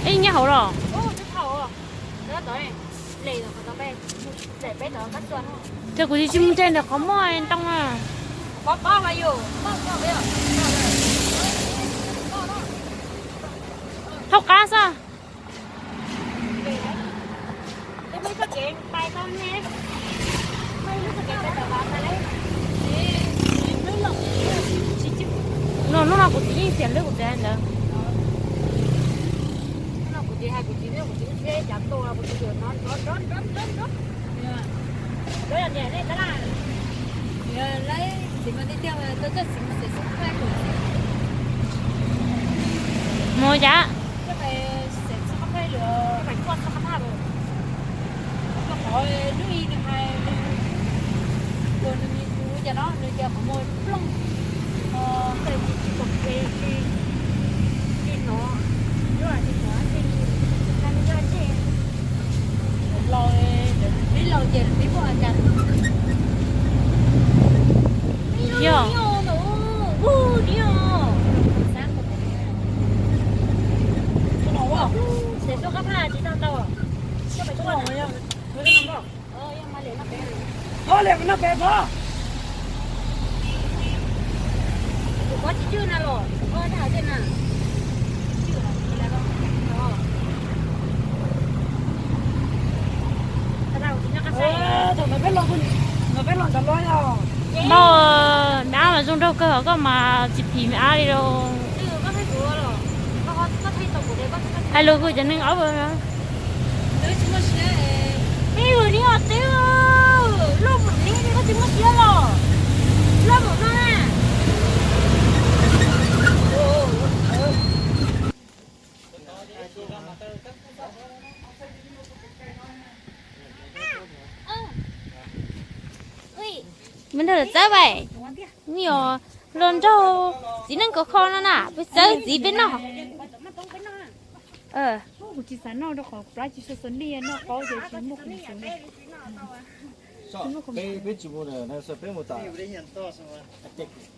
Ej, nyob hauv los? Ces kuv tsis mus nreg ntawm qhov muaj ntoo a. Thaub qab xwb. No, hnub no kuv txiv yeej xiam hlwb kuv txiv hais ntawd. Mus cas? Yog. Npauj, me ab mas zoo nraug kawg, koj mas tsis phim me ab li lauj. Hais lus kuj cov neeg ob. Peb hwm neb os tib, loj npaum neb koj tsis muaj siab los, loj npaum no na. Me nrog txawb vais, nws yog los nraug txiv neej kov kho no na, peb txawb txiv peb noj. Kuv tsis xav noj rau qhov plab tsis sua xua nij, noj qaub ces tsis muaj qhov xwv. Peb tsis mus, peb mus tas,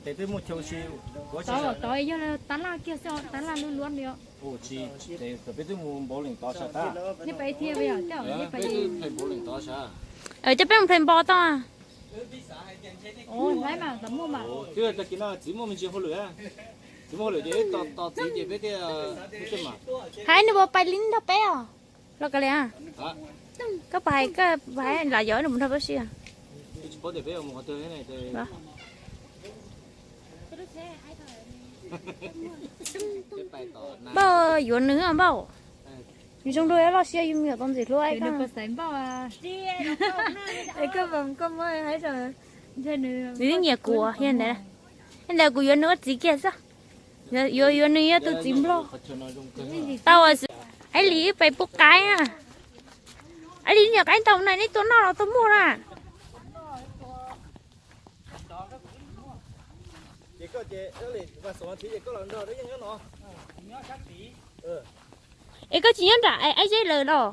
peb mus chaw si, tod yog tab laj kiag xwb, tab laj luab luab li os. Tsis, peb twb mus npaum leej tod sas tab. Nej pais thiab, peb twb npaum leej tod sas. Coj peb mus nplhaib npo tau. Twb tag kis no txiv muaj me ntsis hauj lwm, txiv muaj hauj lwm ces tos txiv ces peb thiaj, peb thiaj mam. Hais nws puas pais li nrog peb os? Los kav liam, koj pais, koj pais lam yog nws mus nrog peb si. Npauj, yuav nws npauj. Zoo nraug loj siab, yus me nyuam tau ntxim hlub. Nws nyiam kuv thiab ntag. Thiab ntawd kuv yuav nws ua txiv kiag xwb. Yuav, yuav nws ua tus txiv nplog. Tau, Aib Lis wb pais pub qaib na. Aib Lis, niam qaib ntau na, neb tua noj los tua muag na? Es koj tsis nyob nram Aib Zeb lawm los?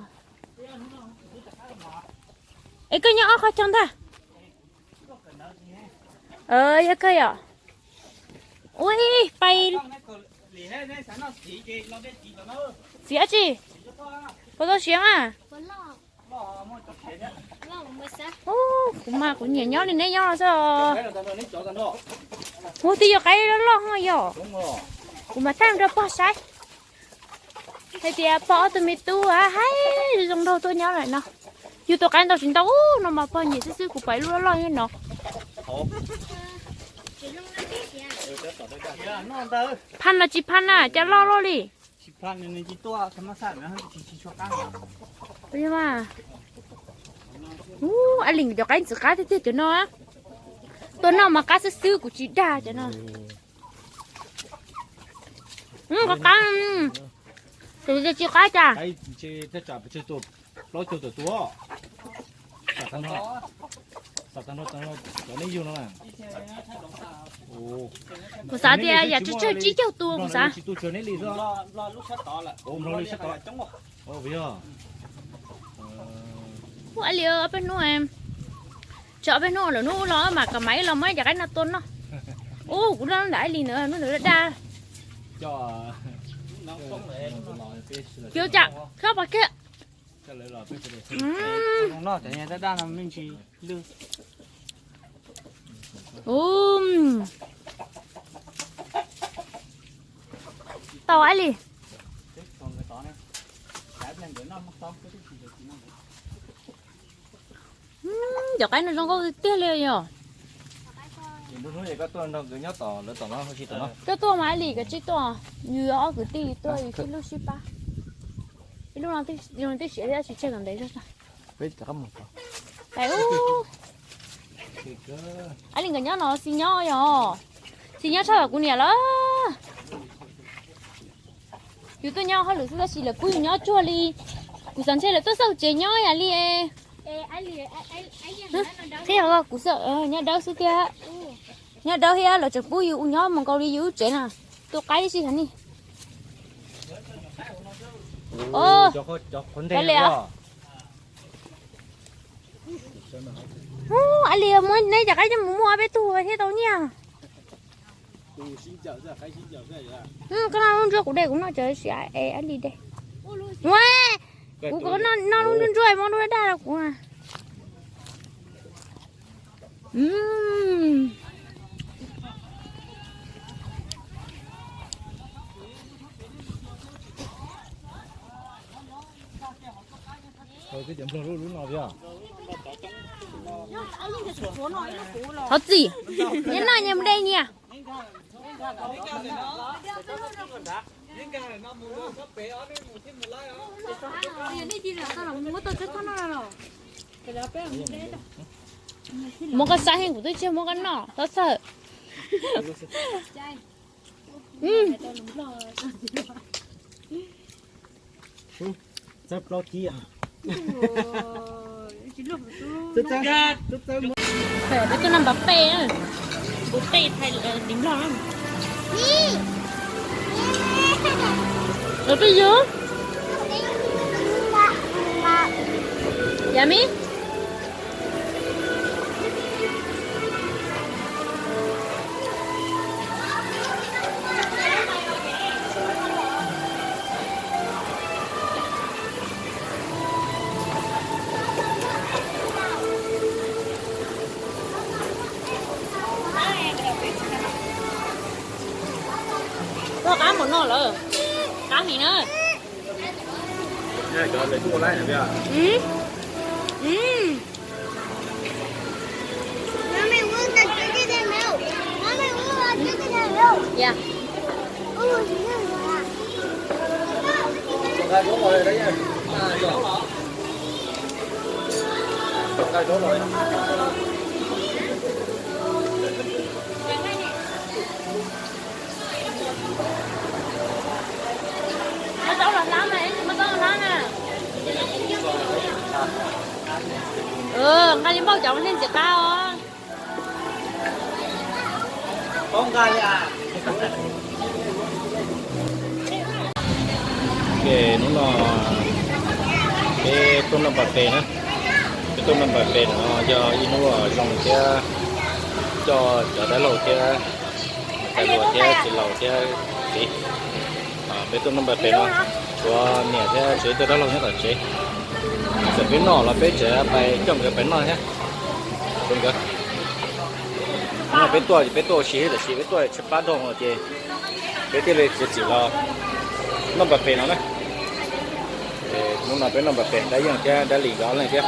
Es koj nyob ob qhov chaw ntag. Yog kawg yom. Ui, pais. Txiv dab tsi? Puas tau siav mas? Ub, kuv mas kuv nyiam nyob li neb nyob xwb os. Ub, twb yog qaib loj loj ho yog. Kuv mas thaij rau pog saib. Hais tias pog ob tug me tub haib zoo nraug tuaj nyob lawm no. Yus tua qaib ntau tsis ntau no mas pog nyiam xwb xwb, kuv pom ib lub loj loj nyob no. Phaj no tsis phaj na, cas loj loj li. Ub, Aib Lis cov qaib ntxim qab tiag tiag cov no. Tua noj mas qab xwb xwb, kuv tsis dag cov no. Qab qab, tus tsis qab cas. Plaub caug tawm tua. Kuv xav tias yam tsawg tsawg tsib caug tus kuv xav. Ub, Aib Lis, ob peb hnub, tso ob peb hnub lawm hnub los mas kom mam ib los muab cov qaib no tua noj. Ub, kuv noj ntawm Ab Lis ntawd, hnub ntawd daj daj. Cov tsam, koj pas kiag. Ub, tau Ab Lis. Cov qaib no zoo nkauj tiag tiag li yog. Koj tuaj mas Ab Lis, koj tsib tuaj, yus ob kwv tij tuaj yus sib hlub sib pab. Ib lub no twb siav thiab tsis tseg kom ntev zog. Ab Lis nkawd nyob no xis nyob yog, xis nyob tshaj kuv niam lawm. Yus tuaj nyob hauj lwm xwb tab sis lawv pub yus nyob tsuag li. Kuv xav ntshe lawv tuaj xauj tsev nyob yam li. Thiab yog kuv nyob dawb xwb thiab. Nyob dawb thiab lawv tseem pub yus nyob mus nkaus li yus lub tsev na. Tu qaib tib si heev ni. Kav liam. Ab Lis, muab neb cov qaib coj mus muag peb tug thiaj tau nyiaj. Koj noj lub ntsuab kuv de, kuv noj cov siav es Ab Lis de. Kuv kom noj lub ntsuab ntsuab, muab lub daj daj rau kuv. Thov txim, nyias noj nyias mus de nyias. Muab koj saib heev, kuv twb tsis muab koj noj, txhob txhawj. Peb tuaj noj npas pej, npu pej thaij tiv Nplog na. Los peb yug. Yummy. Koj qab npaum no lawm, qab heev na. Nqa li npauj cov nej ntxiv qab os. Hnub no peb tuaj noj npas pem na, peb tuaj noj npas pem no yog ib hnub zoo thiab, coj cov dab laug thiab, tais hluas thiab txiv laus thiab txiv. Peb tuaj noj npas pem no, tshuav niam thiab tshuav ib tug dab laug nyob tom tsev. Txawm peb noj los peb tseem pais coj nkawd pais noj thiab. Rau nkawd, hnub no peb tuaj ces peb tuaj ua si thiab, tiam sis peb tuaj tshaib plab dhau ces peb thiaj li txiav txim los noj npas pem no na. Hnub no peb noj npas pem, Dab Yeej thiab Dab Lis nkawd ob leeg thiab.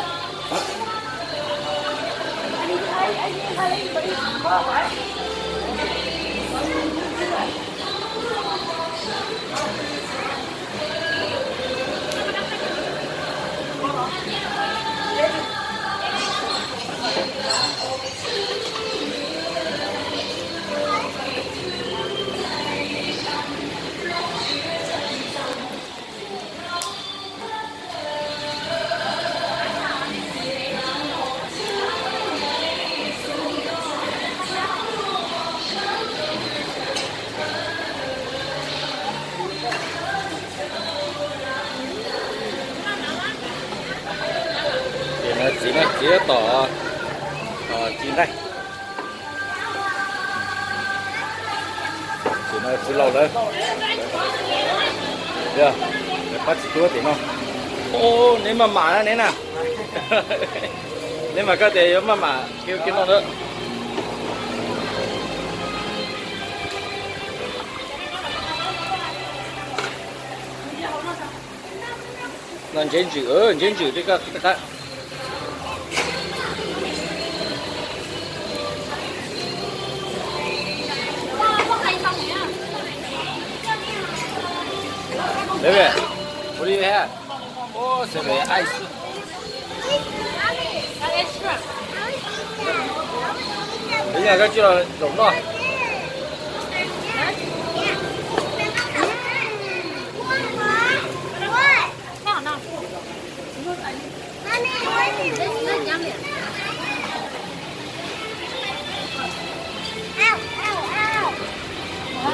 Txiv laus lawm, pab txiv tub tias no, neb maj mam na neb na, neb mas koj tias yuav maj mam kiag no ntawd. No ntsev ntsws, ntsev ntsws tej qab. Baby, what do you have? Oh, seven ice. Ib yam koj tsis los zaum noj.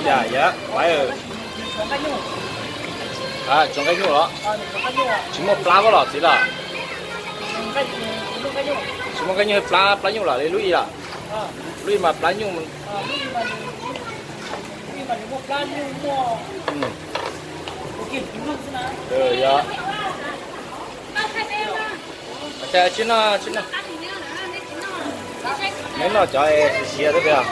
Yam yam, tsuav nqaij nyuj los? Tsis muaj plab koj los txiv los? Tsis muaj nqaij nyuj, plab, plab nyuj los li lub ib los? Lub ib mas plab nyuj. Yog. Tsis noj, tsis noj. Neb noj cov siav siav xwb peb os.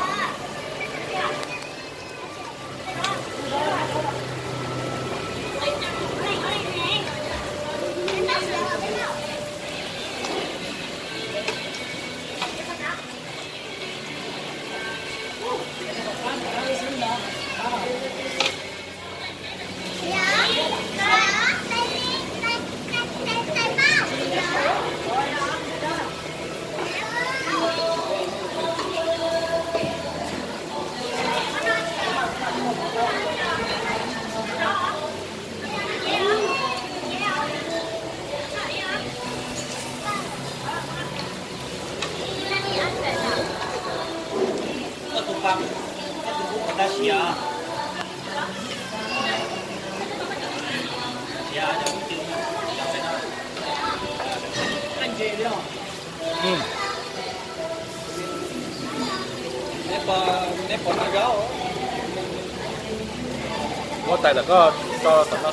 Muab tais lawm koj tso tom no.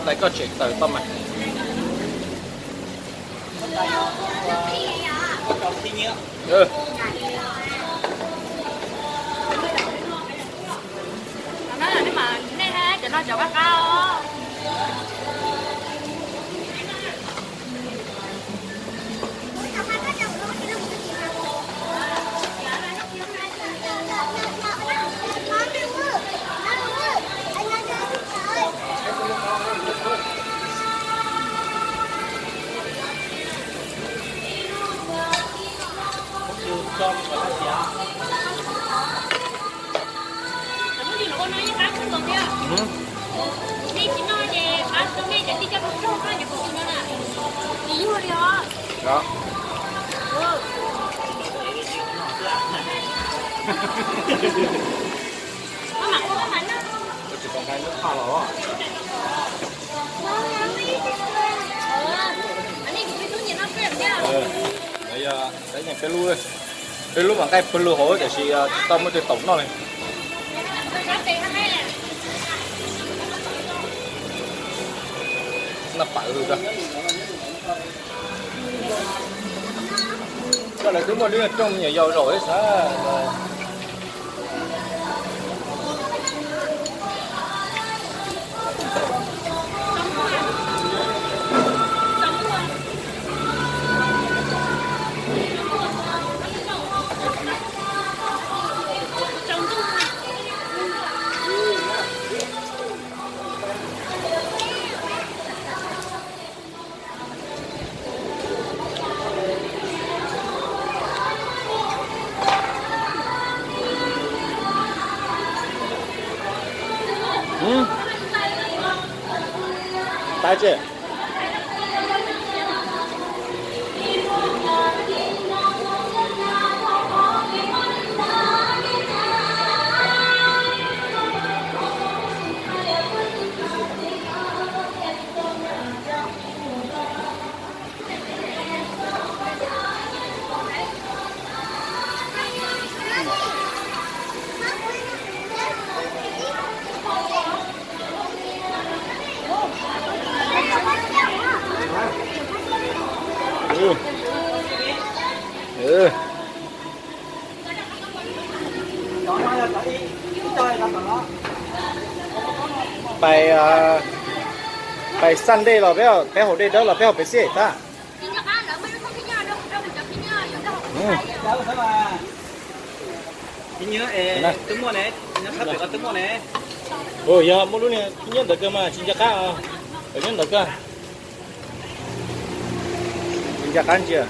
Tais koj tshem tawm tau mas. Peb lub, peb lub mas nqaij pawg lug hauv tiam sis tsis tau muaj tej taum noj li. Noj pawg lug. Koj lawv twb muaj lub rooj me nyuam yaus zaum ib sab. Tais tsi? Pais, pais xaj dej los peb, peb haus dej dawb los peb haus Pepsi tag. Yog muaj lub niag nyob ntawd kawg mas tsis nco qab, nyob ntawd kawg. Tsis nco qab ntsia.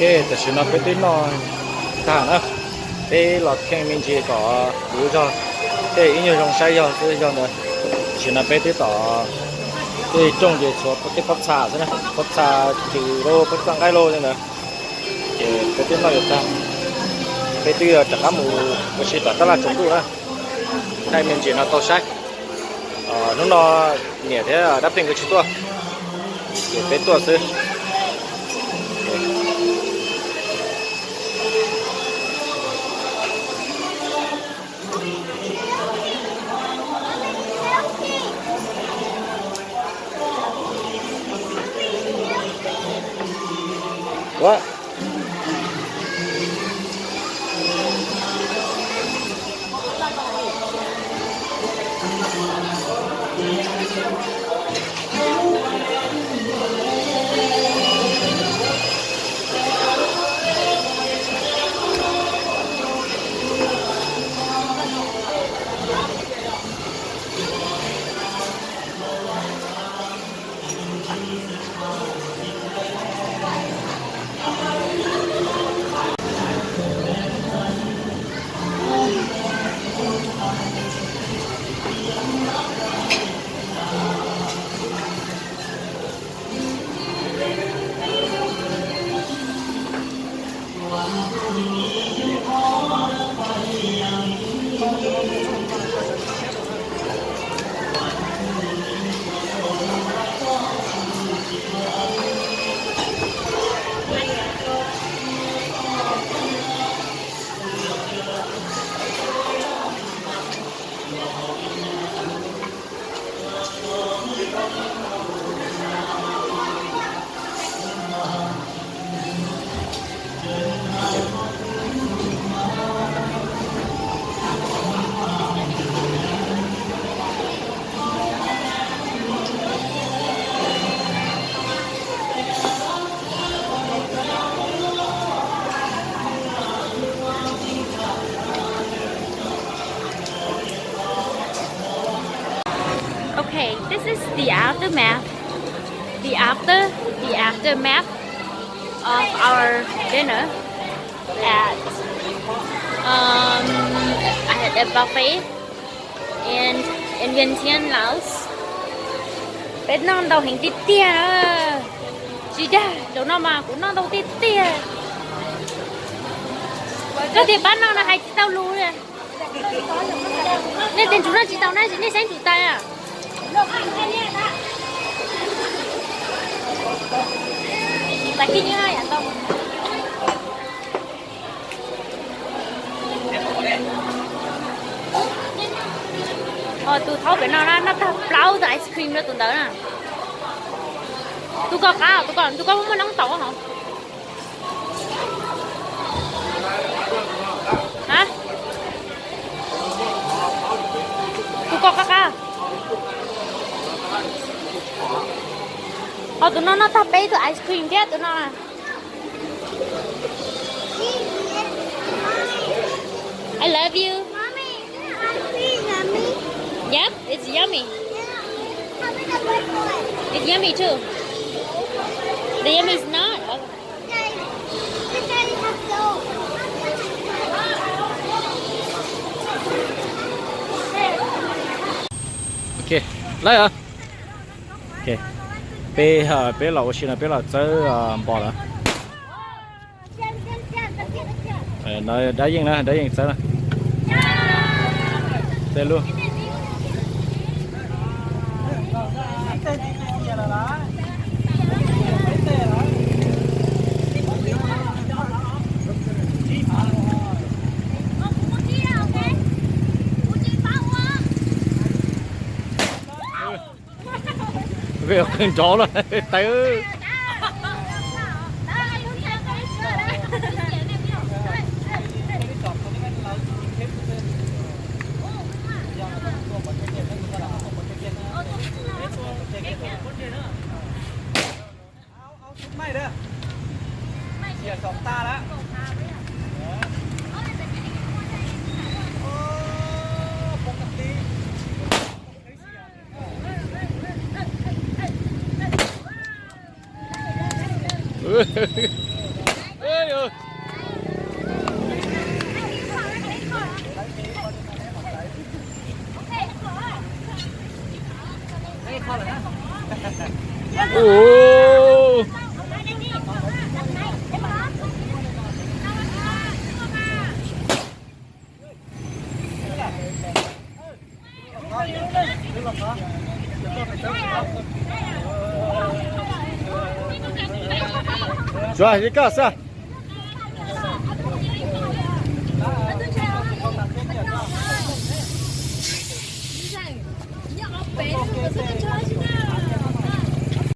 Ok, tam sim no peb twb noj tag na, peb los kheej me ntsis kom puv zog, tej ib nyuag zoo saib yog xwb yog ntawd. Tam sim no peb twb tom tej rooj ces tshuav tej pob txha xwb na, pob txha cws lauj, pob txha nqaij lauj li ntawd. Ces peb twb noj yuav tag, peb twb yuav rov qab mus ua si tom tab laj tsaus ntuj na. Thaij me ntsis no tau saib. Hnub no niam thiab dab phim nkawd tsis tuaj, ces peb tuaj xwb. Ua Okay, this is the aftermath. The after, the aftermath of our dinner at, um, at a buffet in, in Vientiane, Laos. Peb noj ntau heev tiag tiag. Tsis dag, zaum no mas kuv noj ntau tiag tiag. Koj tias pab noj no hais tsis tau lus li. Nej tias ntsug noj tsis tau na, nej saib ntsug tas. Tus thaub pem no na, noj tag plaub tug ice cream rau tus ntawd na. Tus koj qab, tus koj, tus koj muaj noob taum hov. Tus koj qab qab. Ho tus no noj tag peb tug ice cream thiab tus no. I love you. Mommy, isn't ice cream yummy? Yeah, it's yummy. Yeah, how about the big one? It's yummy too. The yummy is not. Okay. Daddy, Daddy, let's go. Laib os. Peb, peb los ua si no peb los txawb npo lawm. Dab Yeej na, Dab Yeej txawb na. Txawb lub. Nrov lawm tawv. Tsuav li koj xwb.